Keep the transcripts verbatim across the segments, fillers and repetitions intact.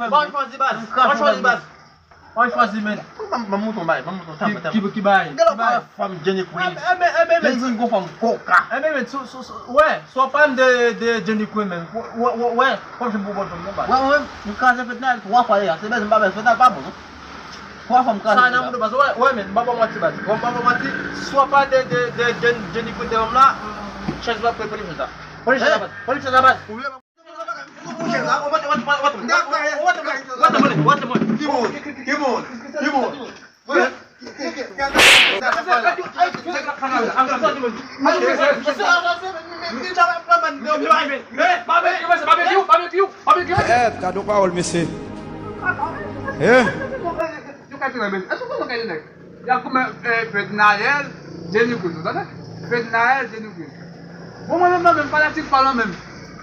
fè. Ban m chwazi baz. Ban m chwazi baz. Ban m chwazi, men. Ban m, ban m montre yon bagay, ban m montre yon tablet. Ki, ki, ki bagay? Gade yon fanm Jenny Queen. Enben, enben, Jenny Queen gon fanm koka. Enben, men, sou, sou, sou, wè, si w ap pale m de, de Jenny Queen, men. Wè, wè, wè, wè, fanm jenn pou bòt fanm nan baz. Wè, wè, m kraze Fednaelle twa fwa deja. Se bèz m pa bèz Fednaelle pa bon, non. Twa fwa m kraze deja. Sa nan moun baz, wè, wè, men, m pa ba w manti baz. Wè, m pa ba w manti. Si w ap pale de, de, de Jenny, Jenny Queen de fanm la, chèz la, pran chèz la baz. Pran chèz la baz. Èt, gade yon pawòl, mesye. Eh. Y ap koumen, eh, Fednaelle, Jenny Queen, ou tande? Fednaelle, Jenny Queen. Bon, mwen menm, mwen menm, fanatik pa lan menm.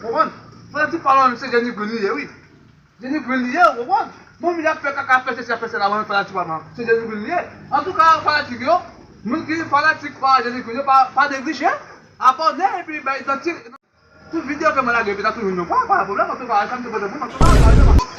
Ou konprann? Fanatik pa lan menm, se Jenny Queen li ye, wi. Jenny Queen li ye, ou konprann? Bon, moun ap fè kaka, fè sesi, ap fè sela, mwen menm fanatik pa lan. Se Jenny Queen li ye. Antouka, fanatik yo, moun ki fanatik pa Jenny Queen yo, pa, pa neglije, abòne epi bay idantik. Tout videyo ke mwen lage, epi ta toujou nou pa, pa pwoblèm, antouka, sa m te pote pou nou, antouka, pa pwoblèm.